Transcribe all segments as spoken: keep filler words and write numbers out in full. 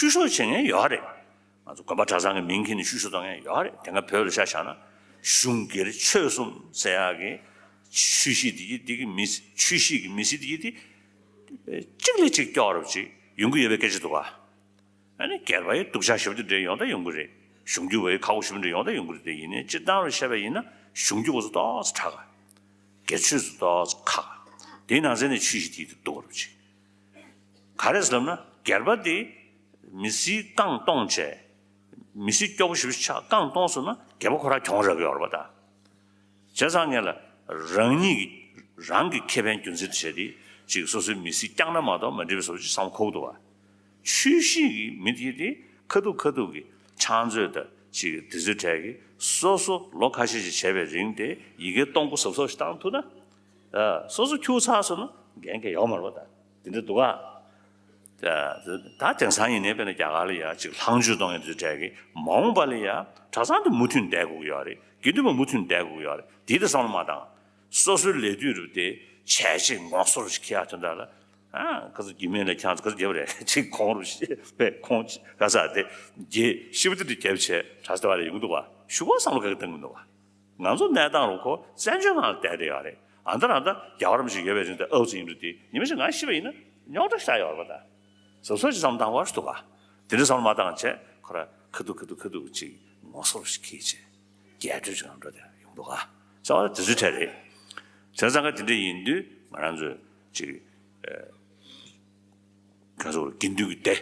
བཤུ་གཞོག་བྱེད་མཁན་ཡོད་རེད། ང་ཚོ་དགོན་པ་གྲྭ་ཚང་གི་མིང་ཁྱེར་ནས་བཤུ་གཞོག་གཏོང་མཁན་ཡོད་རེད། དེ་སྔ་བོད་ལ་ཆ་བཞག་ན་གཞུང་སྒེར་ཆོས་གསུམ་ཟེར་ཡག་གི་ཆོས་གཞིས་འདི་གི་འདི་གི་མི་ཆོས་གཞིས་ཀྱི་མི་སེར་འདི་གི་འདི་གཅིག་ལས་གཅིག་སྐྱོ་རབ་ཅིག་ཡོང་གི་ཡོད་པའི་སྐད་ཆ་འདུག་ག་ཨ་ནི་སྒེར་པ་ཡི་སྡུག་ཅག་ཞེ་པོ་དེ་འདྲ་ཡོང་ད་ཡོང་གི་རེད། གཞུང་རྒྱུ་བ་ཡི་ཁག་པོ་ཞེ་པོ་འདྲ་ཡོང་ད་ཡོང་གི་རེད། དེ་ཡིན་ནའི་སྤྱིར་བཏང་རུ་བཤད་པ་ཡིན་ན་གཞུང་རྒྱུ་བ་ཚོ་ཏོག་ཙམ་དྲག་ག་སྒེར་ཆོས་ཚོ་ཏོག་ཙམ་ཁག་ག་དེའི་ནང་ཚན་ནས་ཆོས་གཞིས་དེ་དེ་སྡུག་རབ་ཅིག་ག་རེ་ཟེར་ལབ་ན་སྒེར་པ་དེ་མི་སེར་རྐང་སྟོང་བྱས། མི་སེར་སྐྱོ་པོ་ཞེ་པོ་ཆགས་རྐང་སྟོང་སོང་ན་སྒེར་པ་ཁོ་རང་གྱོང་རག་གི་ཡོད་རེད་པ་ད། བྱས་ཙང་ངས་ལ་རང་ཉིད་ཀྱི་རང་གི་ཁེ་ཕན་རྒྱུ་མཚན་དུ་བྱས་ཏེ་ཅིག་སོ་སོའི་མི་སེར་བསྐྱངས་ན་མ་གཏོགས་མ་འགྲིག་པའི་བཟོ་ཅིག་བསམ་ཁོག་འདུག་བ། ཆོས་གཞིས་ཀྱི་མི་དེ་དེ་ཁ་ཐུག་ཁ་ཐུག་གི་ཕྱག་མཛོད་དང་ཅིག་དེ་ཚོའི་གྲས་ཀྱི་སོ་སོ་ལོ་ཁ་ཤས་ཤིག་བྱས་པའི་རིང་དེ་ཡི་གེ་གཏོང་སྒོ་གཟབ་གཟབ་ཞིག་བཏང་ཐུབ་ན། ཨ། སོ་སོ་ཁྱུག་ཚར་སོང་ན་འགན་གལ་ཡོད་མ་རེད་པ་ད། དེ་འདྲ་འདུག་ག་ད་དེང་སང་ཡིན་ནའི་དཔེར་ན་རྒྱ་གར་ལ་ཡ་ཅིག་ལྷག་མཇུག་གཏོང་མཁན་དེ་གྲས་ཀྱི་མ་འོངས་པ་ལ་ཡ་གྲྭ་ཚང་དེ་མུ་མཐུད་བསྡད་དགོས་ཀྱི་ཡོད་རེད། དགེ་འདུན་པ་མུ་མཐུད་བསྡད་དགོས་ཀྱི་ཡོད་རེད། དེ་དེ་བསམ་བློ་མ་བཏང་། སོ་སོའི་ལས་དུས་རུ་དེ་བྱས་ཅིག་ངོ་སོར་ཞིག་ཁྱེར་ཡག་དོན་དག་ལ། ཨ། ཁ་སང་རྒྱུད་སྨད་ལ་ཁྱེད་ཚོ་ཁ་སང་རྒྱབ་རེད་ཅིག་ཁོང་རུ་ཤེས་པས་ཁོང་ཅིག་ག་ས་དེ་རྒྱས་ཤི་བ་དེ་དུ་རྒྱབ་བྱས་གྲྭ་ས་དེ་བ་ལ་ཡོང་གི་འདུག་བ། ཞུ་བ་བསམ་བློ་ག་གི་བཏང་གི་འདུག་བ། ང་ཚོ་གནས་སྟངས་རུ་ཁོ་བཙན་བྱོལ་ནང་ལ་བསྡད་བསྡད་ཡོད་རེད། ཨ་མདོ་ར་མདོ་རྒྱ་གར་མི་ཞིག་ཡོད་པའི་རིང་དུ་ཨའུ་ཙི་ཡིན་འགྲོ་དེ་ཉི་མ་ཞིག་ང་ཤི་བ་ཡིན་ན་རྙོག་དྲ་ཞིག་ཡོད་རེད་པ་ད། གཟབ་གཟབ་ཅིག་བསམ་བཏང་བར་འདུག་ག་དེ་འདྲ་བསམ་བློ་མ་བཏང་བྱས་ཁོ་ར་ཁ་ཐུག་ཁ་ཐུག་ཁ་ཐུག་ཅིག་ངོ་སོར་ཞིག་ཁྱེར་བྱས་རྒྱས་སྤྲོས་ཅིག་ང་འགྲོ་དེ་ཡོང་འདུག་ག་ཟེར་བ་དེ་ཚོའི་གྲས་རེད། བྱས་ཙང་ག་དེ་འདྲ་ཡིན་དུས་ང་རང་ཚོས་ཅིག་ཨ། ག་ཚོད་དགེ་འདུན་གྱི་སྡེ་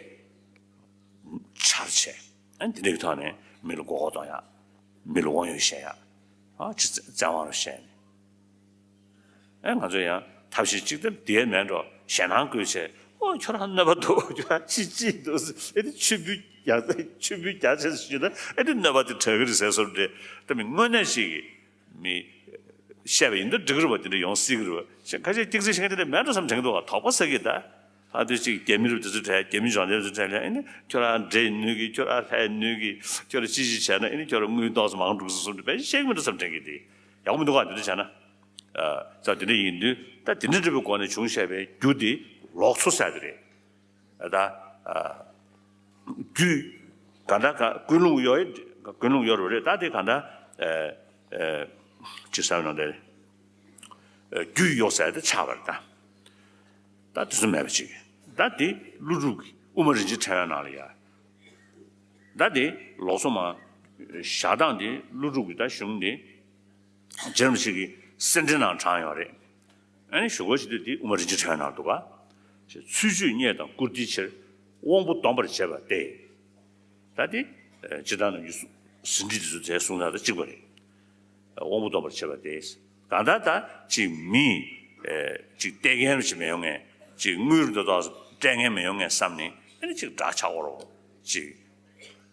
འཆར་བྱས། ཨ་ནི་དེ་འདྲའི་ཐོག་ནས་མི་ལ་མགོ་སྐོར་གཏོང་ཡག་མི་ལ་དབང་ཡོད་བཤད་ཡག་ཨ་ཅི་བཙན་དབང་རུ་བཤད་ནས། ཨ་ང་ཚོ་ཡང་ཐབས་ཤེས་གཅིག་ལྟར་དེའི་མེད་འགྲོ་ཞེད་སྣང་སྐུལ་བྱས། ཨོ་ཁྱོད་རང་གནོད་པ་འདུག་ཁྱོད་རང་ཅི་ཅི་འདུག་ཨེ་ནི་ཆུ་འབུད་རྒྱག་ཆུ་འབུད་རྒྱག་བྱས་སུ་ཞུས་ན་ཨེ་ནི་གནོད་པ་དེ་དྲག་གི་རེད་ཟེར་སོང་འདྲ། ད་མི་དངོས་གནས་ཤིག་གིས། མི་བཤད་པ་ཡིན་ད་འགྲིག་གི་རེད་པ། དེ་འདྲ་ཡོང་སྲིད་ཀྱི་རེད་པ། ཁ་ཤས་ཏོག་ཙམ་བཤད་མཁན་དེ་འདྲ་མེད་འགྲོ་བསམ་དྲན་གྱི་འདུག་ག་དོགས་པ་ཟ་གི་ད། ཨ་དུས་གཅིག་རྒྱ་མི་རབས་དེ་ཚོ་གྲས་རྒྱ་མི་འབྱོར་ལྡན་ཚོ་གྲས་ལ་ཨེ་ནི་ཁྱོད་རང་འདྲེ་ནུས་ཀྱི། ཁྱོད་རང་ལྷ་ནུས་ཀྱི། ཁྱོད་རང་ཅི་ཞིག་བྱས་ན་ཨེ་ནི་ཁྱོད་རང་དངུལ་ཏོག་ཙམ་མང་འགྲོ་གི་བཟོ་བསམ་འདྲ་བཤད་ཀྱི་མི་འགྲོ་བསམ་དྲན་གྱི་དེ་ཡག་པོ་མི་འདུག་ག་དེ་འདྲ་བྱས་ན། ཨ་ཙང་དེ་འདྲ་ཡིན་དུས་ད་དེ་འདྲ་འདྲ་པོའི་སྒོ་ནས་བྱུང་བཤད་པའི་རྒྱུ་དེ་ལོག་འཚོ་ཟེར་དེ་རེད། ད་ཨ། རྒྱུད་ག་འདྲ་ག་ཀུན་སློང་ཡོད་ཀུན་སློང་ཡོད་རེད། ད་དེ་ག་འདྲ་ཨེ་ཨེ་ཅི་ཟེར་ན་དེ་རྒྱུད་གཡོག་ཟེར་དེ་ཆགས་པ་རེད་ད། ད་དེ་ཚོ་མེད་པ་ཅིག་ད་དེ་ཀླུ་སྒྲུབ་ཀྱི་དབུ་མ་རིན་ཆེན་ཕྲེང་བའི་ནང་ལ་ཡ། ད་དེ་ལོག་འཚོ་མ་བཞག་སྟངས་དེ་ཀླུ་སྒྲུབ་ཀྱི་ད་གཞུང་དེ། རྗེ་རིན་པོ་ཆེ་གི་གསེར་ཕྲེང་ནང་དྲངས་ཡོད་རེད། ཨ་ནི་ཞུ་སྒོ་ཞིག་ཏུ་འདི་དབུ་མ་རིན་ཆེན་ཕྲེང་བའི་ནང་འདུག་ག་ཚུལ་འཆོས་རྙེད་དང་བཀུར་སྟིའི་ཕྱིར། དབང་པོ་སྡོམ་པར་བྱེད་པ་སྟེ། ད་འདི་སྤྱིར་བཏང་ནང་གི་ཟིན་བྲིས་འདི་ཚོ་དེ་གསུང་ས་དང་གཅིག་པ་རེད། དབང་པོ་སྡོམ་པར་བྱེད་པ་སྟེ། གང་ལྟར་ད་ཅིག་མི་ཅིག་སྟེར་མཁན་ཅིག་མི་ཡོང་ངེས། ཅིག་དངུལ་འདི་དག་སྤྲད་མཁན་མི་ཡོང་ངེས་བསམ་ནས་ཨ་ནི་ཅིག་འདྲ་ཆགས་འོ་རོ། ཅིག་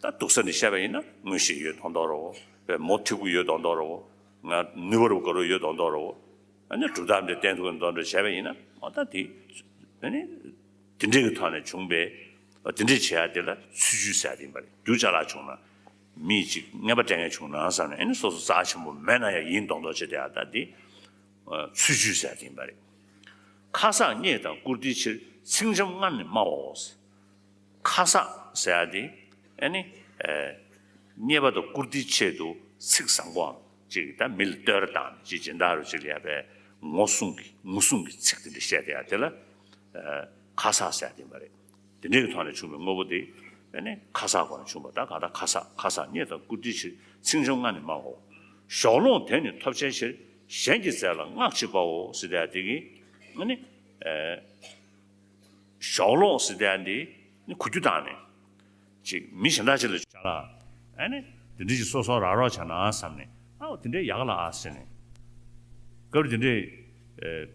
ད་སྡུག་ས་ནས་བཤད་པ་ཡིན་ན་དངོས་གཞི་ཡོད་མདོག་མདོག་རེད་བོ། དཔེ་མོ་ཐིག་པོ་ཡོད་མདོག་མདོག་རེད་བོ། ང་ནུས་པ་རུ་དགའ་རུ་ཡོད་མདོག་མདོག་རེད་བོ། ཨ་ནི་གྲུབ་རྟགས་འདྲ་བསྟན་ཐུབ་མདོག་འདྲ་བྱས་པ་ཡིན་ན་ཨ་ད་དེ་ཨ་ནི་དེ་འདྲའི་གི་ཐོག་ནས་བྱུང་བའི་ཨ་དེ་འདྲའི་བྱེད་ཡ་དེ་ལ་ཚུལ་འཆོས་ཟེར་ཡ་དེ་ཡིན་པ་རེད། རྒྱུ་ཅ་ལག་བྱུང་ན་མི་གཅིག་རྔན་པ་སྤྲད་མཁན་བྱུང་ན་བསམ་ནས་ཨ་ནི་སོ་སོ་རྩ་ཆེན་པོ་མེད་ན་ཡང་ཡིན་མདོག་མདོག་བྱེད་དེ་ཨ་ད་དེ་ཨ་ཚུལ་འཆོས་ཟེར་ཡ་དེ་ཡིན་པ་རེད། ཁ་གསག་རྙེད་དང་བཀུར་སྟིའི་ཕྱིར། ཚིག་འཇམ་སྔར་ནས་སྨྲ་བའོ། ཁ་གསག་ཟེར་ཡ་དེ་ཨ་ནི་ཨེ་རྙེད་པ་དང་བཀུར་སྟིའི་ཆེད་དུ་ཚིག་བཟང་པོའམ་ཅིག་ད་མི་ལ་བསྟོད་ར་བཏང་ནས་ཅིག་སྦྱིན་བདག་རུ་ཅིག་ལ་ཡ་བའི་ངོ་སྲུང་གི་ངོ་སྲུང་གི་ཚིག་དེ་འདྲ་བཤད་དེ་ཡ་དེ་ལ་ཨེ་ཁ་གསག་ཟེར་ཡ་དེ་ཡིན་པ་རེད། དེ་འདྲའི་གི་ཐོག་ནས་བྱུང་བའི་དངོས་པོ་དེ་ཨ་ནི་ཁ་གསག་སྒོ་ནས་བྱུང་བ། ད་གང་ལྟར་ཁ་གསག་ཁ་གསག་རྙེད་དང་བཀུར་སྟིའི་ཕྱིར། ཚིག་འཇམ་སྔར་ནས་སྨྲ་བའོ། གཞོགས་སློང་དེ་ནི་ཐོབ་བྱའི་ཕྱིར། གཞན་གྱི་རྫས་ལ་སྔགས་ཅི་པའོ་ཟེར་དེ་ཡ་དེ་གི་ཨ་ནི་ཨེ། གཞོགས་སློང་ཟེར་དེ་འདི་ནི་གོ་རྒྱུ་བཏང་ནས་ཅིག་མི་གཞན་དག་ཅིག་ལ་ཅ་ལག་ཨ་ནི་དེ་འདྲ་ཞིག་སོ་སོ་རག་རོགས་བྱས་ན་བསམ་ནས་ཨའོ་དེ་འདྲའི་ཡག་ལ་ཨ་ཟེར་ནས་སྐབས་རེ་དེ་འདྲའི་ཨེ་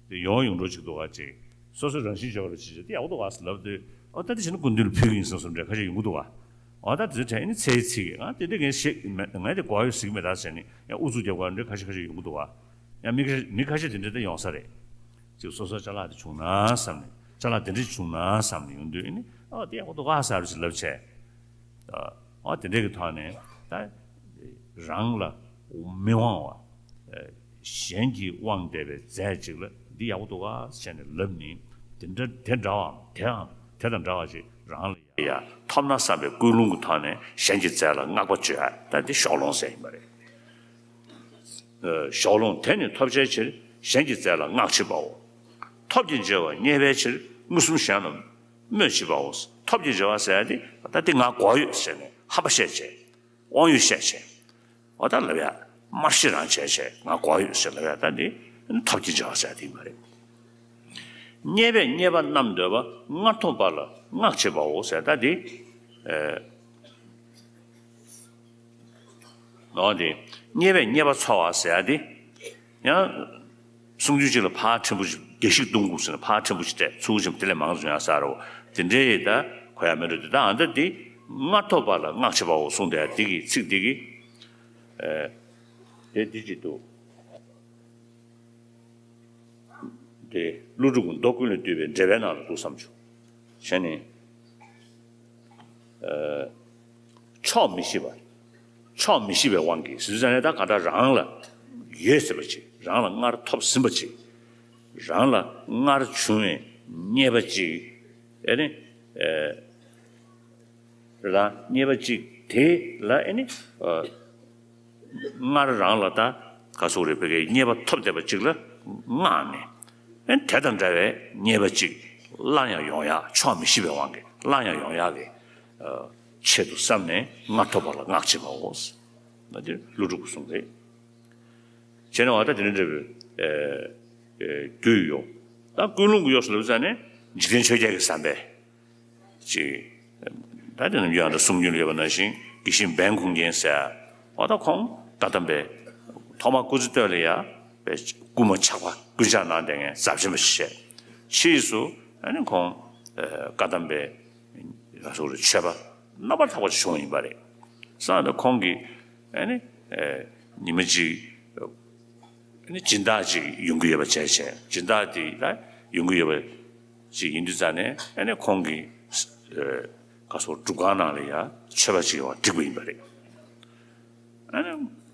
དེ་ཡོང་ཡོང་འགྲོ་ཅིག་འདུག་ག་ཅིག་སོ་སོའི་རང་བཞིན་བརྗོད་པ་ལ་ཅིག་བྱས་དེ་ཡག་པོ་འདུག་ག་ཟེར་ལབ་དུས་ཨོ་ད་དེ་བྱས་ན་སྐུ་མདུན་ལ་ཕུལ་གི་ཡིན་བསམ་བསམ་འདྲ་ཁ་ཤས་ཡོང་གི་འདུག་ག་ཨོ་ད་དེ་ཚོའི་གྲས་ཨ་ནི་ཚེ་ཡི་ཚིག་གི་ང་དེ་འདྲ་ངས་ཤེས་མེད་ང་དེ་གོ་ཡོད་ཟིག་མེད་ད་ཟེར་ནས་ཡང་ཨུ་ཚུགས་རྒྱབ་ག་འདྲ་ཁ་ཤས་ཁ་ཤས་ཡོང་གི་འདུག་ག་ཡང་མི་ཁ་མི་ཁ་ཤས་དེ་འདྲ་ད་ཡོང་ས་རེད། ཅིག་སོ་སོ་ཅ་ལག་དེ་བྱུང་ན་བསམ་ནས་ཅ་ལག་དེ་འདྲ་བྱུང་ན་བསམ་ནས་ཡོང་དུས་ཨ་ནི་ཨོ་དེ་ཡག་པོ་འདུག་ག་ཟེར་རུ་ཅིག་ལབ་བྱས། ཨོ་དེ་འདྲ་གི་ཐོག་ནས་ད་རང་ལ་མི་དབང་བ་གཞན་གྱིས་དབང་བསྡད་པའི་རྫས་ཅིག་ལ་འདི་ཡག་པོ་འདུག་ག་ཟེར་ནས་ལབ་ནས་དེ་འདྲ་དེ་འདྲ་བའམ་དེའམ་དེ་དང་འདྲ་བ་ཞིག་རང་ལ་ཡ་ ཐོབ་ན་བསམ་པའི་ཀུན་སློང་གི་ཐོག་ནས་གཞན་གྱི་རྩལ་ལ་བསྔགས་པ་བརྗོད་ཡ། ད་འདི་ཕྱོགས་ལྷུང་ཟེར་ཡིན་པ་རེད། ཕྱོགས་ལྷུང་དེ་ནི་ཐོབ་བྱའི་ཕྱིར། གཞན་གྱི་རྩལ་ལ་བསྔགས་བྱེད་པའོ། ཐོབ་ཀྱི་བརྗེ་བ་རྙེད་པའི་ཕྱིར། མངོན་སུམ་གཞན་ལ་སྨོད་བྱེད་པའོ། ཐོབ་ཀྱི་བརྗེ་བ་ཟེར་ཡ་དེ་ད་འདི་ང་གོ་ཡོད་ཟེར་ནས་ཧམ་པ་བཤད་བྱས། དབང་ཡོད་བཤད་བྱས། འོ་ད་ལབ་ཡ། དམར་ཤེད་རང་བྱས་བྱས་ང་གོ་ཡོད་ཟེར་ལབ་ཡ། ད་འདི་ཐོབ་ཀྱི་བརྗེ་བ་ཟེར་ཡ་དེ་ཡིན་པ་རེད། རྙེད་པས་རྙེད་པ་རྣམས་འདོད་པ། སྔར་ཐོབ་པ་ལ་བསྔགས་བྱེད་པའོ་ཟེར། ད་འདི། ཨེ། འོ་དེ། རྙེད་པས་རྙེད་པ་འཚོལ་བ་ཟེར་ཡ་དེ། ཡང་། གསུང་རྒྱུན་གཅིག་ལ་ཕར་ཕྲན་བུ་ཞིག་རྒྱ་ཞིག་བརྡུང་དགོས་ཟེར་ན་ཕར་ཕྲན་བུ་ཞིག་སྤྲད། ཚུར་ཞིག་དེ་ལས་མང་ཙམ་ཡང་ཟེར་རོ། དེ་འདྲའི་ད་གོ་ཡ་མེད་འགྲོ་དུས། ད་ཨ་ད་འདི་སྔར་ཐོབ་པ་ལ་བསྔགས་བྱེད་པའོ་གསུངས་དེ། འདི་གི་ཚིག་འདི་གི། ཨེ། དེ་འདི་གཅིག་འདུག་དེ་ཀླུ་སྒྲུབ་ཀྱི་མདོ་ཀུན་ལས་བཏུས་པའི་འགྲེལ་པའི་ནང་ལ་འདུག་བསམ་བྱུང་། བྱས་ནས། ཕྱོགས་མི་ཤེས་པ། ཕྱོགས་མི་ཤེས་པའི་དབང་གིས་ཟེར་དུས་ཙང་ནས། ད་ག་འདྲ་རང་ལ་ཡོད་ཟེར་བ་ཅིག་རང་ལ་སྔར་ཐོབ་ཟིན་པ་ཅིག་རང་ལ་སྔར་བྱུང་བའི་རྙེད་པ་ཅིག་ཨེ་ནི། ཨེ། རང་རྙེད་པ་ཅིག་དེ་ལ་ཨེ་ནི། ཨ། སྔར་རང་ལ་ད་ག་ཟེར་དགོས་རེད། བོད་སྐད། རྙེད་པ་ཐོབ་བསྡད་པ་ཅིག་ལ་བསྔགས་ནས། ཨེ། དེ་དང་འདྲ་བའི་རྙེད་པ་ཅིག་སླར་ཡང་ཡོང་ཡ། ཕྱོགས་མི་ཤེས་པའི་དབང་གིས་སླར་ཡང་ཡོང་ཡ་གི། ཨ། ཆེད་དུ་བསམས་ནས་སྔར་ཐོབ་པ་ལ་བསྔགས་བྱེད་པའོ། ད་འདི་ཀླུ་སྒྲུབ་ཀྱི་གསུང་རེད། བྱས་ན་འོ་ད་དེ་འདྲ་འདྲ་བའི། ཨེ། ཨེ། རྒྱུ་ཡོད། ད་ཀུན་སློང་གི་ཡོགས་སུ་ལབ་ཙང་ནས་འཇིག་རྟེན་ཆོས་བརྒྱད་ཀྱི་བསམ་པས། ཅིག་ད་དེ་ནམ་རྒྱུན་ཡང་ད་གསུང་རྒྱུན་ལ་ཡོད་པ་ནང་བཞིན། དགེ་བཤེས་འབན་གུང་རྒྱན་ཟེར། འོ་ད་ཁོང་བཀའ་གདམས་པའི་ཐོག་མར་སྐུ་ཚེ་སྟོད་ལ་ཡ་བའི་སྐུལ་མ་ཆག་པ་ཀུན་ཆག་ནང་བསྡད་མཁན་ཟབ་ཆེན་པ་ཞིག་བྱས། ཕྱིས་སུ་ཨ་ནི་ཁོང་། ཨ། བཀའ་གདམས་པའི་ལ་སོགས་པའི་ཆོས་པ་རྣམ་པར་དག་པ་ཞིག་བྱུང་བ་ཡིན་པ་རེད། སོང་ཙང་ཁོང་གིས་ཨ་ནི། ཨ། ཉི་མ་གཅིག་ཨ་ནི་སྦྱིན་བདག་ཅིག་ཡོང་གི་ཡོད་པ་བྱས་བྱས། སྦྱིན་བདག་དེ་ལ་ཡོང་གི་ཡོད་པ་ཅིག་ཡིན་དུས་ཙང་ནས། ཨ་ནི་ཁོང་གིས། ཨ། ག་ཟེར། སྒྲུབ་ཁང་ནང་ལ་ཡ་མཆོད་པ་ཅིག་ཡོང་བ་བསྒྲིགས་པ་ཡིན་པ་རེད། ཨ་ནི་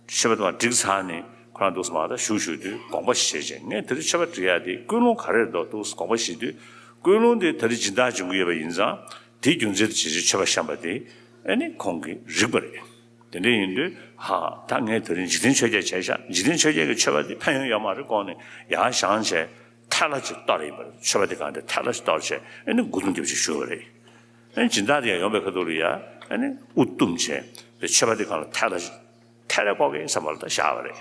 མཆོད་པ་དེ་བསྒྲིགས་ཚར་ནས་ཁོ་རང་འདུག་སེ་མར་ད་བཞུགས་བཞུགས་དུས་དགོངས་པ་བཞེས་བྱས། ངས་དེ་རིང་མཆོད་པ་སྒྲིག་ཡ་དེ་ཀུན་སློང་ག་རེ་རེད་འདུག་འདུག་སེ་དགོངས་པ་བཞེས་དུས། ཀུན་སློང་དེ་ད་རེས་སྦྱིན་བདག་ཅིག་ཡོང་གི་ཡོད་པ་ཡིན་ཙང་། དེའི་རྒྱུ་མཚན་དུ་བྱས་བྱས་མཆོད་པ་བཤམས་པ་དེ་ཨ་ནི་ཁོང་གིས་རིག་པ་རེད། དེ་འདྲ་ཡིན་དུས། ཧ། ད་ངས་དེ་རིང་འཇིག་རྟེན་ཆོས་བརྒྱད་བྱས་ཤག་འཇིག་རྟེན་ཆོས་བརྒྱད་ཀྱི་མཆོད་པ་དེ་ཕན་ཡོན་ཡོད་མ་རེད་དགོངས་ནས་ཡར་བཞེངས་བྱས། ཐལ་བ་ཅིག་གཏོར་ཡིན་པ་རེད། མཆོད་པ་དེ་སྒང་དེ་ཐལ་བ་ཅིག་གཏོར་བྱས། ཨ་ནི་མགོ་རྡུང་རྒྱབ་ཅིག་བཞུས་པ་རེད། ཨ་ནི་སྦྱིན་བདག་དེ་ཡང་ཡོང་བའི་ཁ་ཐུག་ལ་ཡ། ཨ་ནི་དབུ་བཏུམས་བྱས། དེ་མཆོད་པ་དེ་སྒང་ལ་ཐལ་བ་ཅིག་ཐལ་བས་བཀོག་གི་བསམ་པ་ལ་ད་བཞག་པ་རེད།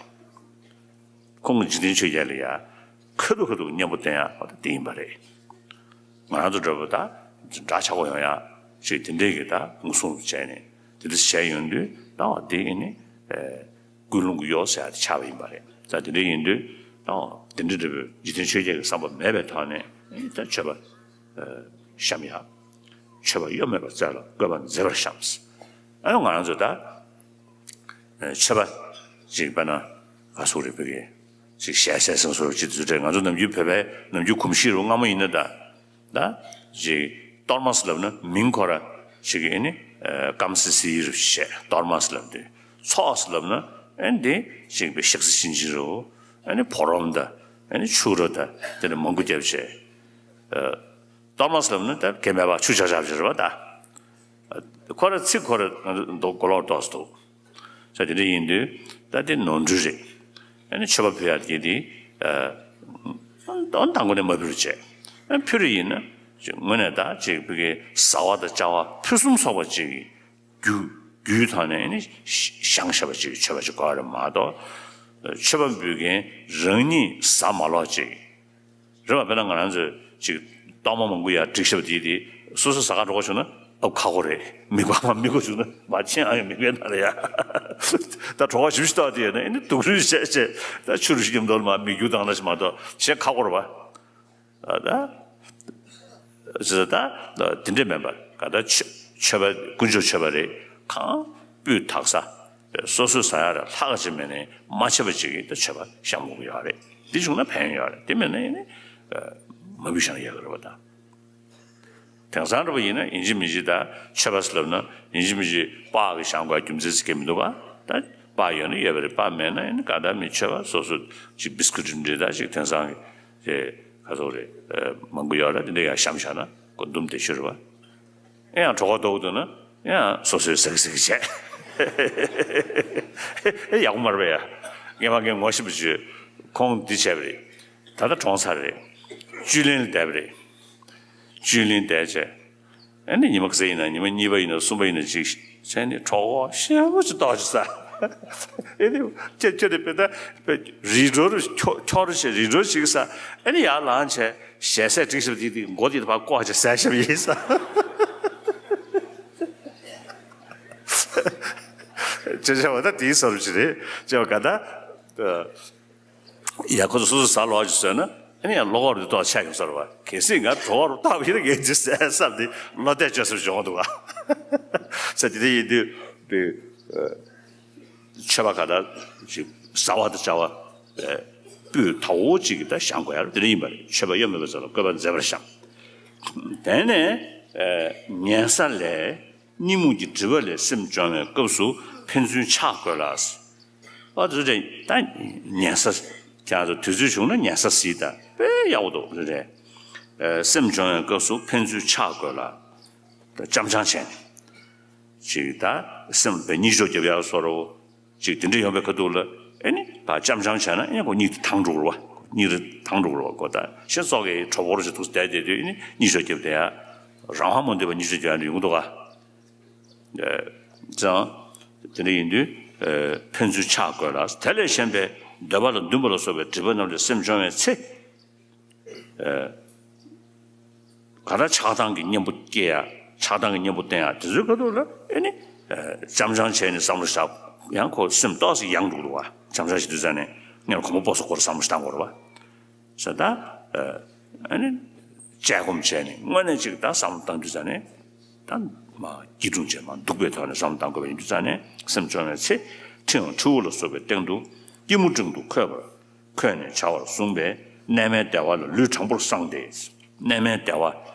ཁོང་གིས་འཇིག་རྟེན་ཆོས་བརྒྱད་ལ་ཡ་ཁ་ཐུག་ཁ་ཐུག་གི་གཉེན་པོ་བསྟེན་ཡ་འོ་ད་དེ་ཡིན་པ་རེད། ང་རང་ཚོ་འདྲ་པོ་ད་འདྲ་ཆགས་པོ་ཡོང་ཡ་ཅིག་དེ་འདྲས་ཀྱི་ད་ངོ་སྲུང་བྱས་ནས་དེ་འདྲ་བྱས་ཡོང་དུས། ད་འོ་དེ་ཨ་ནི། ཨེ། ཀུན་སློང་གི་ཡོགས་ཟེར་ཡ་དེ་ཆགས་པ་ཡིན་པ་རེད། ད་དེ་འདྲ་ཡིན་དུས། ད་འོ་དེ་འདྲ་འདྲ་པོའི་འཇིག་རྟེན་ཆོས་བརྒྱད་ཀྱི་བསམ་པ་མེད་པའི་ཐོག་ནས། ཨེ། ད་མཆོད་པ། ཨེ། བཤམས་ཡ། མཆོད་པ་གཡོ་མེད་པར་སྩལ་ལ་བཀོད་པ་མཛེས་པར་བཤམས། ཨ་ནི་ང་རང་ཚོ་ད། ཨེ། མཆོད་པ་ཅིག་དཔེར་ན་ག་ཟེར་དགོས་རེད། བོད་སྐད་ཅིག་ཞལ་ཟས་སེམས་གསོ་ཅིག་དེ་ཚོ་རེད། ང་ཚོ་ནམ་རྒྱུན་བོད་པའི་ནམ་རྒྱུན་གོམས་གཤིས་རུ་སྔ་མོ་ཡིན་ན་ད། ད་ཅིག་གཏོར་མ་ཟེར་ལབ་ན་མིང་ཁོ་ར་ཅིག་གི་ཨ་ནི། ཨེ། སྐམ་སི་སི་རུ་བཤད། གཏོར་མ་ཟེར་ལབ་དུས། ཚོགས་ཟེར་ལབ་ན་ཨ་ནི་དེ་ཅིག་བའི་ཞག་སི་ཤིན་ཅི་རུ། ཨ་ནི་ཕོ་རོམ་ད། ཨ་ནི་ཕྱུ་ར་ད། དེ་ནས་མང་པོ་བརྒྱབ་བྱས། ཨེ། གཏོར་མ་ཟེར་ལབ་ན་ད་གད་མེད་པ་ཆུ་ཆག་ཆག་བྱེད་རེད་པ་ད། ཁོ་ར་ཚིག་ཁོ་ར་མདོ་གོ་ལོག་ཏོག་ཙམ་འདུག་ས་དེ་འདྲ་ཡིན་དུས། ད་དེ་ནོར་འཁྲུལ་རེད། ཨ་ནི་མཆོད་པ་ཕུལ་ཡ་དེ་དེ། ཨ། དོན་དང་པོ་ནས་མ་ཕུལ་བྱས། ཨ། ཕུལ་རེ་ཡིན་ན་ཅིག་དངོས་གནས་ད་ཅིག་བོད་སྐད་བཟའ་བ་དང་བཅའ་བ་ཕུན་སུམ་ཚོགས་པ་ཅིག་རྒྱུ་རྒྱུའི་ཐོག་ནས་ཨ་ནི་བཞེངས་བཞག་པ་ཅིག་མཆོད་པ་ཅིག་དགོས་རེད་མ་གཏོགས། མཆོད་པ་འབུལ་མཁན་རང་ཉིད་བཟའ་མ་ལོག་ཅིག་རེད་པ། དཔེར་ན་ང་རང་ཚོས་ཅིག་གཏོར་མ་མང་པོ་ཡར་བསྒྲིགས་བཞག་པ་དེ་དེ་སོ་སོ་ཟ་ག་འགྲོ་ག་བྱུང་ན་ཨབ་ཁག་པོ་རེད། མིད་པ་མ་མིད་ག་བྱུང་ན་མ་ཕྱིན་ཨ་ཡོང་མིད་པའི་ནང་ལ་ཡ། ད་གྲོད་ཁོག་ཞིབ་ཞིབ་བཏང་དེ་ཡོད་ན་ཨ་ནི་སྡུག་རུས་བྱས་བྱས་ད་ཆུ་རུ་ཞིག་མཉམ་དུ་མར་མིད་རྒྱུ་བཏང་ན་ཞིག་མ་གཏོགས་གཞན་ཁག་པོ་རེད་པ། ད་ད་ད་དེ་འདྲས་མིན་པར་ག་ད་མཆོད་མཆོད་པ་དཀོན་མཆོག་མཆོད་པ་རེད། གང་སྤུས་དག་ས། སོ་སོས་ཟ་ཡ་ར་ལྷག་ག་ཅིག་མེད་ནས་མ་ཆད་པ་ཅིག་གིས་ད་མཆོད་པ་བཤམས་དགོས་ཀྱི་ཡོད་རེད། འདི་བྱུང་ན་ཕན་ཡོན་ཡོད་རེད། དེ་མེད་ན་ཨ་ནི་མ་ཕུལ་བཞག་ན་ཡག་གི་རེད་པ་ད། དེང་སང་འདྲ་པོ་ཡིན་ན་ཡིན་གཅིག་མིན་གཅིག་ད་མཆོད་པ་ཟེར་ལབ་ན་ཡིན་གཅིག་མིན་གཅིག་སྤགས་ཀྱི་བཞེངས་དགོས་རྒྱུ་མཚན་ཟེར་མཁན་མི་འདུག་ག་ད་སྤགས་ཡོད་ན་ཡོད་པ་རེད། སྤགས་མེད་ན་ཨ་ནི་ག་ད་མི་མཆོད་པ་སོ་སོ་ཅིག་བིས་ཀུ་ཊི་འདྲ་ད་ཅིག་དེང་སང་གི་དེ་ག་ཚོད་རེད། མང་པོ་ཡོད་རེད། དེ་འདྲ་ཡར་བཤམས་བཞག་ན་ཁོ་འདུམ་དེ་ཤོར་བ། ཨེ་ཡང་གྲོད་ཁོག་ལྟོགས་འདུག་ན་ཡང་སོ་སོའི་ཟག་ཟག་བྱས། ཨེ་ཡག་པོ་མ་རེད་པས་ཡ། ངས་མ་ངས་ངོ་ཤེས་པ་ཅིག་ཁོང་འདི་བྱས་པ་རེད། ད་ལྟ་གྲོངས་ཚར་རེད། བཅུད་ལེན་ལ་བསྡད་པ་རེད། བཅུད་ལེན་བསྡད་བྱས། ཨ་ནི་ཉི་མ་ག་ཚོད་ཡིན་ན་ཉི་མ་གཉིས་པ་ཡིན་ན་གསུམ་པ་ཡིན་ན་ཅིག་བྱས་ནས་གྲོད་ཁོག་ཞེ་པོ་ཅིག་ལྟོགས་ཅིག་ཟ། ཨེ་ནི་ཅེ་ཅེ་རེ་པེ་ད་རི་འགྲོ་རུ་འཁྱོག་འཁྱོག་རུ་བྱས་རི་འགྲོ་ཞིག་ཟ། ཨེ་ནི་ཡར་ལངས་བྱས་ཞལ་ཟས་སྒྲིག་ཞབས་དེ་དེ་མགོ་དེ་ཕར་བཀོག་བྱས་ཟས་ཞབས་ཡིན་ཟ། ཅེ་ཅེ་བ་ད་དེའི་སོར་ཅི་རེད་ཅེ་བ་ག་ད། ཡ་ཁོ་ཚོ་སོ་སོ་ཟ་ལོག་ཅིག་བཟོས་ན་ཨ་ནི་ཡང་བློ་ཁོག་རུ་ཏོག་ཆད་ཀྱང་སོར་བ། གལ་སྲིད་ང་གྲོད་ཁོག་རུ་བཏགས་པ་ཡིན་ན་ངས་ཅི་ཟས་བསམ་སྟེ་བློ་གཏད་བཅོས་སུ་བྱུང་འདུག་བ། ས་དེ་དེ་ཡིན་དུས་དེ་མཆོད་པ་ག་ད་ཅིག་ཟ་བ་དང་བཅའ་བ་སྤུས་དག་པོ་ཅིག་གི་ད་བཤམས་དགོས་ཡ་རུ་དེ་འདྲ་ཡིན་པ་རེད། མཆོད་པ་གཡོ་མེད་པ་ཚོ་ལ་བཀོད་པ་མཛེས་པར་བཤམས། དེ་ནས་ཉལ་ས་ལས། གཉིད་རྨུགས་ཀྱི་སྒྲིབ་པ་ལས་སེམས་སྦྱོང་བའི་སྐབས་སུ་ཕན་ཚུན་ཕྱག་དགོས་ལ། ཨ་དེ་ཚོ་ད་ཉལ་ས་ཀྱང་དུས་ཚོད་བྱུང་ན་ཉལ་ས་གཟིགས་དང་དཔེ་ཡག་པོ་འདུག་རེད། སེམས་སྦྱོང་བའི་སྐབས་སུ་ཕན་ཚུན་ཕྱག་དགོས་ལ། ད་ཅམ་ཆང་བྱས་ནས་ཅིག་ད་སེམས་དཔེ་གཉིད་ཤོག་རྒྱབ་ཡག་བཟོ་འདྲ་བོ། ཅིག་དེ་འདྲ་ཡོང་བའི་ཁ་ཐུག་ལ་ཨེ་ནི་ད་ཅམ་ཆང་བྱས་ན་ཨེ་ཁོ་གཉིད་དེ་ཐང་འགྲོ་གི་རེད་བ། གཉིད་རེ་ཐང་འགྲོ་གི་རེད་བ། ཁོ་ད་ཤེས་སོགས་ཀྱི་གྲོད་ཁོག་རེ་ཞིག་ཐུག་བསྡད་བསྡད་དུས་ཨེ་ནི་གཉིད་ཤོག་རྒྱབ་བསྡད་ཡ། རང་དབང་མ་འདོད་པ་གཉིད་ཤོག་རྒྱབ་ཡ་ཡོང་གི་འདུག་ག་ཙང་། དེ་འདྲ་ཡིན་དུས་ཕན་ཚུན་ཕྱག་དགོས་ལ། དེ་ལས་གཞན་པའི་འདོད་པ་ལ་འདུན་པ་ལ་སོགས་པའི་སྒྲིབ་པ་རྣམས་ལས་སེམས་སྦྱོང་བའི་ཚེ། ག་ལ་ཆགས་སྡང་གི་གཉེན་པོ་སྐྱེ་ཡ། ཆགས་སྡང་གི་གཉེན་པོ་བསྟེན་ཡ་དེ་ཚོའི་ཁ་ཐུག་ལ་ཨེ་ནི། ཅམ་ཆང་བྱས་ནས་བསམ་བློ་བཞག་ཡང་ཁོ་སེམས་ཏོག་ཙམ་ཡང་འགྲོ་གི་འདུག་བ། ཅམ་ཆང་བྱེད་དུས་ཙ་ནས་སྔོན་གོམ་པ་སྤོ་སོ་སྐོར་བསམ་བློ་བཏང་དགོས་རེད་བ། ཟེར་ད། ཨ་ནི། དཔྱད་སྒོམ་བྱས་ནས་དངོས་གནས་ཅིག་ད་བསམ་བློ་བཏང་དུས་ཙ་ནས། ད་མ་སྐྱིད་སྒྲུང་བྱས་མ་སྡུག་པའི་ཐོག་ནས་བསམ་བློ་བཏང་དགོས་པ་ཡིན་དུས་ཙ་ནས་སེམས་སྦྱོང་བའི་ཚེ། ཁྲི་འམ་ཁྲིའུ་ལ་སོགས་པའི་སྟེང་དུ་སྐྱིལ་མོ་ཀྲུང་དུ་འཁོད་པར་འཁོད་ནས་བྱ་བར་གསུངས་པས་གནས་མལ་བདེ་བ་ལ་ལུས་དྲང་པོར་བསྲངས་ཏེ། གནས་མལ་བདེ་བ་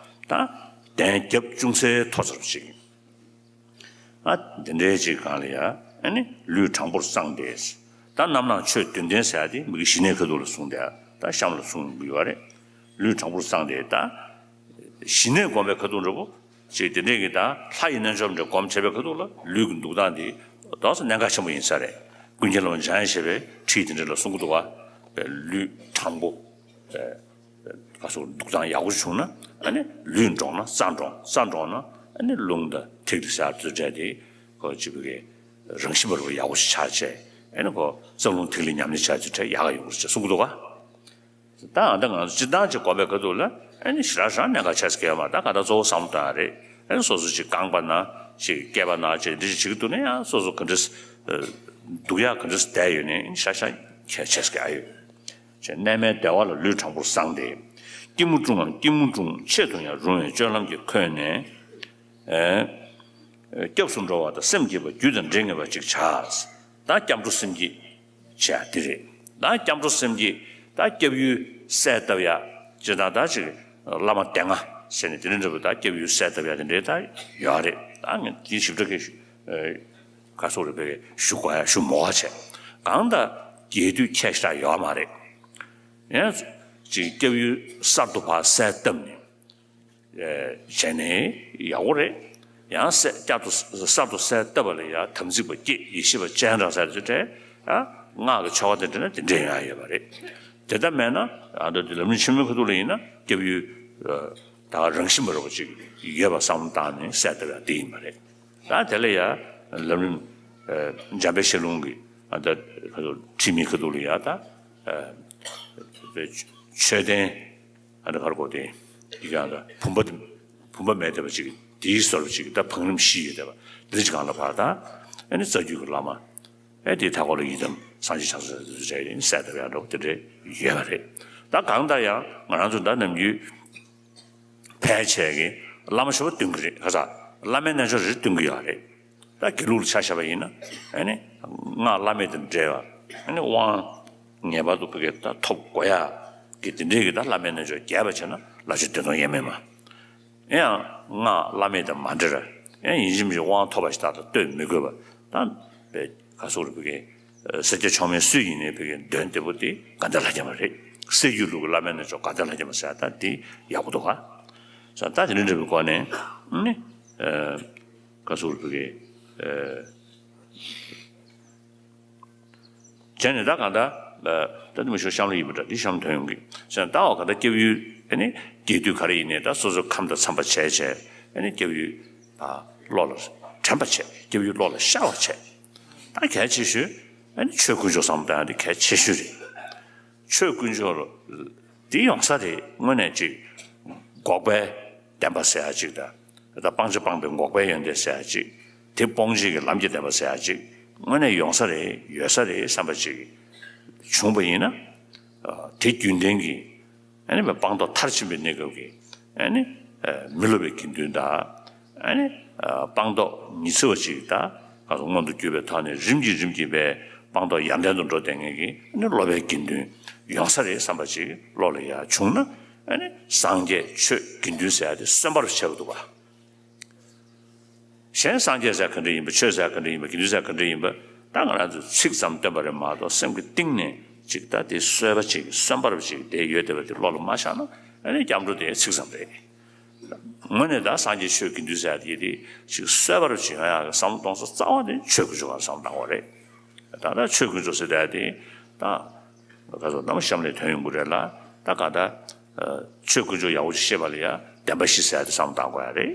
དང་གདན་རྒྱབ་ཅུང་ཟད་མཐོ་ཚར་ཞིག་ཨ་འདི་འདྲའི་ཅིག་སྒང་ལ་ཡ་ཨ་ནི་ལུས་དྲང་པོར་བསྲངས་ཏེ། ད་རྣམ་སྣང་ཆོས་བདུན་ལྡན་ཟེར་ཡ་དེ་མི་གི་ཞི་གནས་ཁ་ཐུག་ལ་གསུངས་ཏེ། ད་གཤམ་ལ་གསུངས་ཡོད་རེད། ལུས་དྲང་པོར་བསྲངས་ཏེ་ད། ཞི་གནས་སྒོམ་པའི་ཁ་ཐུག་འདྲ་པོ། ཅིག་དེ་འདྲས་ཀྱི་ད་ལྷ་ཡི་རྣལ་འབྱོར་འདྲ་སྒོམ་བྱེད་པའི་ཁ་ཐུག་ལ་ལུས་ཀྱི་འདུག་སྟངས་འདི་ཏོག་ཙམ་གནད་འགག་ཆེན་པོ་ཡིན་ས་རེད། ཀུན་མཁྱེན་བླ་མ་འཇམ་དབྱངས་བཞད་པའི་ཁྲིད་དེ་འདྲ་ལ་གསུང་གི་འདུག་བ། ལུས་དྲང་པོ། ག་སོགས་འདུག་སྟངས་ཡག་པོ་བྱུང་ན་ཨ་ནི་ལུས་འདྲོངས་ན་རྩ་འདྲོངས། རྩ་འདྲོངས་ན་ཨ་ནི་རླུང་དང་ཐིག་ལེ་ཟེར་ཚུལ་འདྲ་དེ་ཁོ་ཅིག་གི་རང་བཞིན་པ་རུ་ཡག་པོ་ཞིག་ཆགས་བྱས་ཨ་ནི་ཁོ་རྩ་རླུང་ཐིག་ལེ་ཉམས་ལེན་བྱ་ཚུལ་འདྲ་ཡག་ག་ཡོང་གི་རེད་ཅེས་གསུང་གི་འདུག་ག་ད་ཨ་ད་ང་ཚོ་སྤྱིར་བཏང་ཅིག་སྒོམ་པའི་ཁ་ཐུག་ལ་ཨ་ནི་ཞེ་དྲག་ཞེ་དྲག་གནད་འགག་ཆེ་ས་གང་ཡང་མ་རེད། ད་ག་ད་གཙོ་བོ་བསམ་བློ་བཏང་ཡ་རེད། ཨ་ནི་སོ་སོ་ཅིག་རྐང་པ་ན་ཅིག་སྐེད་པ་ན་ཅིག་འདི་ཅིག་བྱེད་ཀྱི་འདུག་ན་ཡང་སོ་སོ་ག་འདྲས་འདུག་ཡ་ག་འདྲས་བསྡད་ཡོད་ནའི་ཨ་ནི་ཤ་ཤ་གལ་ཆེ་ས་གང་ཡང་ཡོད། ཅེས་གནས་མལ་བདེ་བ་ལ་ལུས་དྲང་པོར་བསྲངས་ཏེ། སྐྱིལ་མོ་ཀྲུང་ངམ་སྐྱིལ་མོ་ཀྲུང་ཆེད་དུ་ཡང་རུང་བའི་སྤྱོད་ལམ་གྱིས་འཁོད་ནས། ཨེ། སྐྱབས་སུ་འགྲོ་བ་དང་སེམས་བསྐྱེད་པ་རྒྱུད་དང་འདྲེས་ངེས་པ་ཅིག་བྱ། ད་སྐྱབས་འགྲོ་སེམས་བསྐྱེད་བྱ་དེ་རེད། ད་སྐྱབས་འགྲོ་སེམས་བསྐྱེད་ད་སྐྱབས་ཡུལ་གསལ་བཏབ་ཡ། ཅེས་དང་ད་ཅིག་བླ་མ་སྡེ་ལྔ་ཟེར་ནས་དེ་འདྲ་འདྲ་པོ་ད་སྐྱབས་ཡུལ་གསལ་བཏབ་ཡ་དེ་འདྲའི་ད་ཡོད་རེད། ད་ངས་དེ་ཞིབ་ཕྲ་གི་ག་སོགས་རེ་བའི་ཞུ་དགོས་ཡ་ཞུ་མོ་བ་བྱས། གང་ལྟར་རྒྱས་བསྡུས་ཁྱད་ཞེ་དྲག་ཡོད་མ་རེད། ཡང་ཅིག་སྐྱབས་ཡུལ་གསར་དུ་ཕར་གསལ་བཏབ་ནས་བྱས་ནས་ཡག་པོ་རེད། ཡང་གསལ་བསྐྱར་དུ་གསར་དུ་གསལ་བཏབ་པ་ལ་ཡང་དམ་ཚིག་པ་བསྐྱེད་ཡེ་ཤེས་པ་སྤྱན་དྲངས་ཟེར་དུས་དེ་ཡང་སྔགས་ཀྱི་ཆོ་ག་དེ་འདྲ་ན་དེ་འདྲ་ཡང་ཡོད་པ་རེད། དེ་ལྟར་མེད་ན་ཨ་མདོ་དེ་ལམ་རིམ་ཆེན་མོའི་ཁ་ཐུག་ལ་ཡིན་ན་སྐྱབས་ཡུལ་ད་རང་བཞིན་པ་རེད་པ་ཅིག་ཡོད་པ་བསམ་བློ་བཏང་ནས་གསལ་བཏབ་ཡ་དེ་ཡིན་པ་རེད། ད་དེ་ལ་ཡང་ལམ་རིམ་འཇམ་དཔལ་ཤེས་ལྷུན་གྱི་ཨ་ད་ཁ་ཐུག་ཁྲིད་མིའི་ཁ་ཐུག་ལ་ཡང་ད་མཆོད་རྟེན་ཨ་ད་གར་གོ་དེ་ཡི་ག་ད་བུམ་པ་བུམ་པ་མེད་བསྡད་པ་ཅིག་དེའི་ཟོར་བ་ཅིག་ད་བང་རིམ་བཞི་ཡོད་བསྡད་པ་འདི་ཅིག་གང་ལ་བར་ད་ཨ་ནི་རྩ་རྒྱུད་ཀྱི་བླ་མ་ཨེ་དེའི་མཐའ་སྐོར་ལ་ཡི་དམ་སངས་རྒྱས་ཕྱག་རྡོར་ཟེར་དུས་ཡིན་གསལ་བཏབ་ཡ་འདྲ་པོ་དེ་འདྲ་ཡོད་པ་རེད། ད་གང་ལྟར་ཡང་ང་རང་ཚོ་ད་ནམ་རྒྱུན། ཕལ་ཆེར་གྱི་བླ་མ་མཆོད་པ་འདོན་གྱི་རེད། ག་ས་བླ་མའི་རྣལ་འབྱོར་རེ་འདོན་གྱི་ཡོད་རེད། ད་དགེ་ལུགས་ལ་ཆ་བཞག་པ་ཡིན་ན་ཨ་ནི་སྔགས་བླ་མེད་དང་འབྲེལ་བ་ཨ་ནི་དབང་ངེས་པར་དུ་བོད་སྐད་ད་ཐོབ་དགོས་ཡ་གི་དེ་འདྲའི་གི་ད་བླ་མའི་རྣལ་འབྱོར་རྒྱས་པ་བྱས་ན་བླ་མཆོད་འདོན་སྟངས་དབྱེར་མེད་མ། ཡང་སྔགས་བླ་མེད་དང་མ་འབྲེལ་བ་ཡང་ཡིན་གཅིག་མིན་གཅིག་དབང་ཐོབ་པ་ཞིག་ད་ལྟ་སྟོན་མི་དགོས་པ་ད་བས་ག་སོགས་རེ་བོད་སྐད། སེར་སྐྱ་མཆོག་དམན་སུ་ཡིན་ནའི་བོད་སྐད་འདོན་བདེ་པོ་དེ་དགའ་ལྡན་ལྷ་བརྒྱ་མ་རེད། སེར་སྐྱའི་ལུགས་ཀྱི་བླ་མའི་རྣལ་འབྱོར་དགའ་ལྡན་ལྷ་བརྒྱ་མ་ཟེར་ཡ་ད་དེ་ཡག་པོ་འདུག་ག་ས་ད་དེ་འདྲ་འདྲ་པོའི་སྒོ་ནས་ནི་ ཨ་ག་ཟུར་བུ་གི་ཨ་བྱས་ནས་ད་གང་ལྟར་ད་ནི་མི་ཤོ་གཤམ་ལ་ཡིན་པ་འདྲ། འདི་གཤམ་ཐོན་ཡོང་གི་ཟེར་ན། ད་འོ་ག་ད་སྐྱབས་ཡུལ་ཨ་ནི་རྒྱས་བསྡུས་ག་རེ་ཡིན་ནའི་ད་སོ་སོའི་ཁམས་དང་འཚམས་པ་བྱས་བྱས་ཨ་ནི་སྐྱབས་ཡུལ་ཨ་བློ་ལ་དྲན་པ་བྱས། སྐྱབས་ཡུལ་བློ་ལ་ཤར་བ་བྱས། ད་གལ་ཆེ་ཤོས་ཨ་ནི་ཆོས་དཀོན་མཆོག་བསམ་བློ་བཏང་ཡ་དེ་གལ་ཆེ་ཤོས་རེད། ཆོས་དཀོན་མཆོག་ལ་འདི་ཡོང་ས་རེད། དངོས་གནས་ཅིག་འགོག་པའི་བདེན་པ་ཟེར་ཡ་ཅིག་དང་། ད་སྤང་བྱ་སྤངས་པའི་འགོག་པའི་ཡོན་ཏན་ཟེར་ཡ་ཅིག། དེ་སྤོང་བྱེད་ཀྱི་ལམ་གྱི་བདེན་པ་ཟེར་ཡ་ཅིག། དངོས་གནས་ཡོང་ས་རེད། ཡོད་ས་རེད་བསམ་པ་ཅིག་བྱུང་བ་ཡིན་ན། ཨ་དེ་རྒྱུན་ལྡན་གྱི་ཨ་ནི་སྤངས་རྟོགས་མཐར་ཕྱིན་པའི་གནས་སྐབས་ཀྱི་ཨ་ནི་ཨ་མི་སློབ་པའི་དགེ་འདུན་དང་། ཨ་ནི་ཨ་སྤངས་རྟོགས་ཉི་ཚེ་བ་ཅིག་དང་ག་སོ་མངོན་དུ་གྱུར་པའི་ཐོག་ནས་རིམ་གྱིས་རིམ་གྱིས་པའི་སྤངས་རྟོགས་ཡར་ལྡན་དུ་འགྲོ་བསྡད་མཁན་གྱི་ཨ་ནི་སློབ་པའི་དགེ་འདུན་ཡོང་ས་རེད་བསམ་པ་ཅིག་བློ་ལ་ཡར་བྱུང་ན། ཨ་ནི་སངས་རྒྱས་ཆོས་དགེ་འདུན་ཟེར་ཡ་དེ་གསོན་པོར་བྱེད་ཀྱི་འདུག་པ། གཞན་སངས་རྒྱས་ཟེར་ག་འདྲ་ཡིན་པ། ཆོས་ཟེར་ག་འདྲ་ཡིན་པ། དགེ་འདུན་ཟེར་ག་འདྲ་ཡིན་པ། ད་ང་རང་ཚོས་ཚིག་ཙམ་བཏོན་པ་རེད་མ་གཏོགས། སེམས་ཀྱི་གཏིང་ནས་ཅིག་ད་དེ་གསོལ་བ་ཅིག་གསོན་པོར་ཅིག་དེ་ཡོད་བསྡད་པ་དེ་བློ་ལ་མ་ཤར་ན། ཨ་ནི་སྐྱབས་འགྲོ་དེ་ཚིག་ཙམ་རེད། དངོས་གནས་ད་སངས་རྒྱས་ཆོས་དགེ་འདུན་ཟེར་ཡ་དེ་དེ་ཅིག་གསོལ་བོར་ཅིག་ཡོང་ཡག་གི་བསམ་བློ་གཏོང་ས་རྩ་བ་དེ་ཆོས་དཀོན་མཆོག་ག་བསམ་བློ་བཏང་དགོས་རེད། ད་ལྟ་ཆོས་དཀོན་མཆོག་ཟེར་ཡ་དེ་ད་ག་ཚོད་ནམ་གཤམ་ལ་ཐོན་ཡོང་གི་རེད་ལ། ད་ག་ད་ཆོས་དཀོན་མཆོག་ཡག་པོ་ཅིག་ཤེས་པ་ལ་ཡ་བདེན་པ་བཞི་ཟེར་ཡ་དེ་བསམ་བློ་བཏང་དགོས་ཡ་རེད།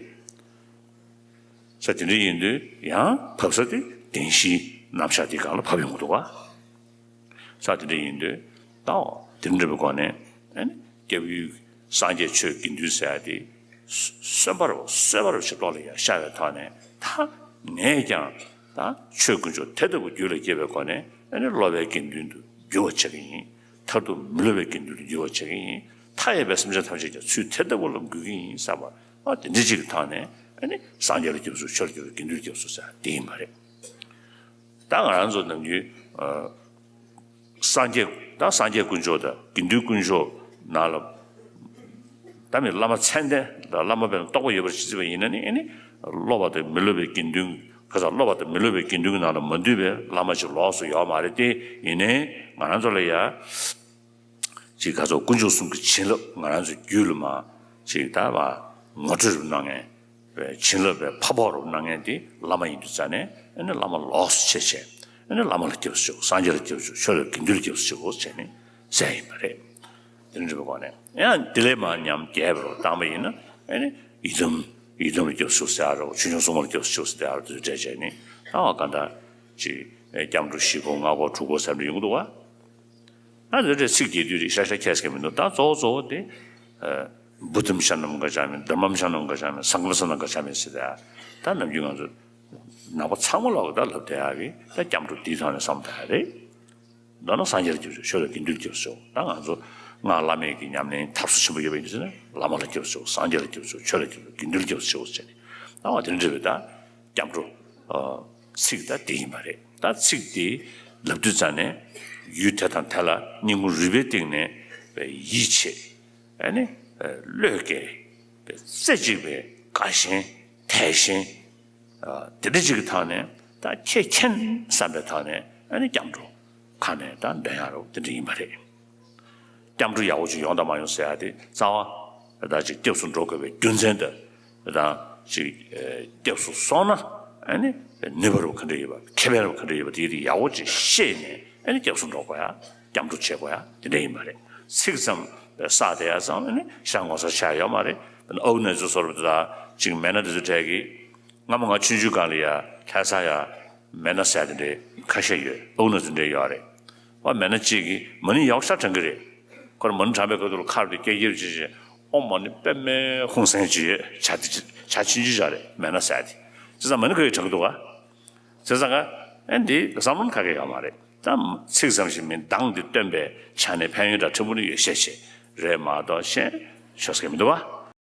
ས་དེ་འདྲ་ཡིན་དུས་ཡང་བབས་ས་དེ་བདེན་བཞིའི་རྣམ་གཞག་དེ་སྒང་ལ་བབས་ཡོང་གི་འདུག་ག། ས་དེ་འདྲ་ཡིན་དུས་ད་འོ་དེ་འདྲ་བའི་སྒོ་ནས་ཨ་ནི་སྐྱབས་ཡུལ་སངས་རྒྱས་ཆོས་དགེ་འདུན་ཟེར་ཡ་དེ་གསོན་པོར་གསོལ་བོར་ཞིག་བློ་ལ་ཡང་ཤར་བའི་ཐོག་ནས། ད་ངས་ཀྱང་ད་ཆོས་དཀོན་མཆོག་དེ་ལྟ་བུ་རྒྱུད་ལ་སྐྱེས་པའི་སྒོ་ནས་ཨ་ནི་སློབ་པའི་དགེ་འདུན་དུ་འགྱུར་བ་བྱེད་ཀྱི་ཡིན། མཐར་ཐུག་མི་སློབ་པའི་དགེ་འདུན་དུ་འགྱུར་བ་བྱེད་ཀྱི་ཡིན། མཐའ་ཡས་པའི་སེམས་ཅན་ཐམས་ཅད་ཀྱང་ཚུལ་དེ་ལྟ་བུ་ལ་འགོད་ཀྱི་ཡིན་བསམ་པ། ཨ་དེ་འདྲ་ཅིག་གི་ཐོག་ནས་ཨ་ནི་སངས་རྒྱས་ལ་སྐྱབས་སུ་མཆི། ཆོས་ལ་སྐྱབས་སུ་མཆི། དགེ་འདུན་ལ་སྐྱབས་སུ་མཆི་ཟེར་དེ་ཡིན་པ་རེད། ད་ང་རང་ཚོ་ནམ་རྒྱུན་ཨ་སངས་རྒྱས་ད་སངས་རྒྱས་དཀོན་མཆོག་དང་དགེ་འདུན་དཀོན་མཆོག་ནང་ལ། ད་མི་བླ་མ་མཚན་ལྡན་དང་བླ་མ་དཔེར་ན་རྟོགས་པ་ཡོད་པར་ཤེས་པ་ཡིན་ན་ནི། ཨ་ནི་སློབ་པ་དང་མི་སློབ་པའི་དགེ་འདུན། ག་ས་སློབ་པ་དང་མི་སློབ་པའི་དགེ་འདུན་གྱི་ནང་ལ་མ་འདུས་པའི་བླ་མ་ཅིག་ལོགས་སུ་ཡོད་མ་རེད་དེ། ཡིན་ནའི་ང་རང་ཚོ་ལ་ཡ་ཅིག་ག་ཚོད་དཀོན་མཆོག་གསུམ་གྱི་བྱིན་རླབས་ང་རང་ཚོའི་རྒྱུད་ལ་མར་ཅིག་ད་བ་ངོ་སྤྲོད་རུ་གནང་མཁན་བའི་བྱིན་རླབས་པའི་ཕ་ཕོག་རུ་གནང་མཁན་དེ་བླ་མ་ཡིན་དུས་ཙ་ནས། ཨ་ནི་བླ་མ་ལོགས་སུ་ཕྱེ་བྱས། ཨ་ནི་བླ་མ་ལ་སྐྱབས་སུ་མཆིའོ། སངས་རྒྱས་ལ་སྐྱབས་སུ་མཆིའོ། ཆོས་ལ་དགེ་འདུན་ལ་སྐྱབས་སུ་མཆིའོ་ཟེར་ནས་ཟེར་ཡིན་པ་རེད། དེ་འདྲ་བའི་སྒོ་ནས་ཡང་དེ་ལས་མར་ཉམས་རྒྱས་པ་རུ་བཏང་པ་ཡིན་ན། ཨ་ནི་ཡི་དམ་ཡི་དམ་ལ་སྐྱབས་སུ་མཆིའོ་ཟེར་ཡ་རོ། ཆོས་སྐྱོང་སྲུང་མ་ལ་སྐྱབས་སུ་མཆིའོ་ཟེར་ཡ་རོ། དེ་ཚོ་སྤྲད་བྱས་ནས་ད་བ་ག་འདྲ་ཅིག་སྐྱབས་འགྲོ་བཞི་སྐོར་ལྔ་སྐོར་དྲུག་སྐོར་ཟེར་འདྲ་ཡོང་གི་འདུག་བ། ཨ་ནི་དེ་འདྲའི་ཚིག་རྒྱས་བསྡུས་རེ་ཤ་ཤ་ཁྱད་ཟེར་མི་འདུག་ད་གཙོ་བོ་གཙོ་བོ་དེ་ཨ་བུདྡྷཾ་ཤ་ནམ་ག་ཅ་མི། དྷརྨཾ་ཤ་ནམ་ག་ཅ་མི། སངྒྷཾ་ཤ་ནམ་ག་ཅ་མི་ཟེར་ཡ། ད་ནམ་རྒྱུན་ང་ཚོ་ནང་པ་ཚང་མ་ལོག་གི་ད་ལབ་བསྡད་ཡ་གི་ད་སྐྱབས་འགྲོ་འདིའི་ཐོག་ནས་བསམ་བསྡད་ཡ་རེད། མདོར་ན་སངས་རྒྱས་ལ་སྐྱབས་སུ་མཆིའོ། ཆོས་ལ་དགེ་འདུན་ལ་སྐྱབས་སུ་མཆིའོ། ད་ང་ཚོ་སྔགས་བླ་མེད་ཀྱི་ཉམས་ལེན་ཐབས་སུ་ཆེན་པོ་ཡོད་པ་ཡིན་ཟེར་ན། བླ་མ་ལ་སྐྱབས་སུ་མཆིའོ། སངས་རྒྱས་ལ་སྐྱབས་སུ་མཆིའོ། ཆོས་ལ་སྐྱབས་སུ་མཆིའོ། དགེ་འདུན་ལ་སྐྱབས་སུ་མཆིའོ་ཟེར་ནས། ད་བ་དེ་འདྲ་བའི་ད་སྐྱབས་འགྲོ་ཨ་ཚིག་ད་དེ་ཡིན་པ་རེད། ད་ཚིག་དེ་ལབ་དུས་ཙ་ནས་ཡུལ་དེ་དང་དེ་ལ་སྙིང་ཁུང་རུས་པའི་གཏིང་ནས་ཡིད་ཆེས། ཨ་ནི་བློས་འགེལ། རྩེ་གཅིག་པའི་དགའ་ཞེན་དད་ཞེན་དེ་འདྲ་ཅིག་གི་ཐོག་ནས། ད་ཁྱེད་མཁྱེན་བསམ་པའི་ཐོག་ནས་ཨ་ནི་སྐྱབས་འགྲོ་ཁ་ནས་ད་འདོན་ཡ་རོ། དེ་འདྲ་ཡིན་པ་རེད། སྐྱབས་འགྲོ་ཡག་པོ་ཅིག་ཡོང་དང་མ་ཡོང་ཟེར་ཡ་དེ་རྩ་བ་ད་ཅིག་སྐྱབས་སུ་འགྲོ་དགོས་པའི་རྒྱུ་མཚན་དང་། ད་ཅིག་སྐྱབས་སུ་སོང་ན་ཨ་ནི་ནུས་པ་རུ་ག་འདྲ་ཡོད་པ། ཁེ་ཕན་རུ་ག་འདྲ་ཡོད་པ། དེ་དེ་ཡག་པོ་ཅིག་ཤེས་ནས་ཨ་ནི་སྐྱབས་སུ་འགྲོ་དགོས་ཡ། སྐྱབས་འགྲོ་བྱེད་དགོས་ཡ་དེ་འདྲ་ཡིན་པ་རེད། ཚིག་ཙམ་བསགས་བསྡད་ཡ་ཙམ་ཨ་ནི་ཤ་ངོ་ཚ་ཆགས་ཡོད་མ་རེད། ཨ་ནི་ཨའུ་ནེ་ཚོ་སོར་བ་དེ་དག་ཅིག་མེད་ན་དེ་ཚོ་གྲས་ཀྱིས། སྔ་མོ་ང་ཆུང་ཆུང་སྒང་ལ་ཡ་ལྷ་ས་ཡ་མེ་ན་ཟེར་དེ་འདྲའི་ཁ་ཤས་ཡོད། ཨའུ་ནེ་ཚོ་འདྲ་ཡོད་རེད། ཨ་མེ་ན་གཅིག་གིས་མ་ཎི་ཡག་ཤ་བགྲང་གི་རེད། ཁོ་རང་མ་ཎི་བགྲང་པའི་སྐབས་དུ་ལ་ཁ་རུ་སྐད་སྒྱུར་བྱེད་བྱེད། ཨོཾ་མ་ཎི་པདྨེ་ཧཱུྃ་སེང་བྱེད་ཡོད། བྱ་དེ་བྱ་ཆུང་ཆུང་ཞིག་རེད། མེ་ན་ཟེར་དེ། བྱས་ཙང་མ་ཎི་ཁོ་ཡིས་བགྲང་གི་འདུག་ག། བྱས་ཙང་ཨ་འདི་བསམ་བློ་ཁ་གི་ཡོད་མ་རེད། ད་ཚིག་ཙམ་ཞིག་མིན། གདངས་འདི་སྟོན་པའི་ཆ་ནས་ཕན་ཡོན་འདྲ་ཕྲན་བུ་ནི་ཡོད་ཤས་ཆེ་རེད་མ་གཏོགས་གཞན་ཤོད་ས་གི་མི་འདུག་བ།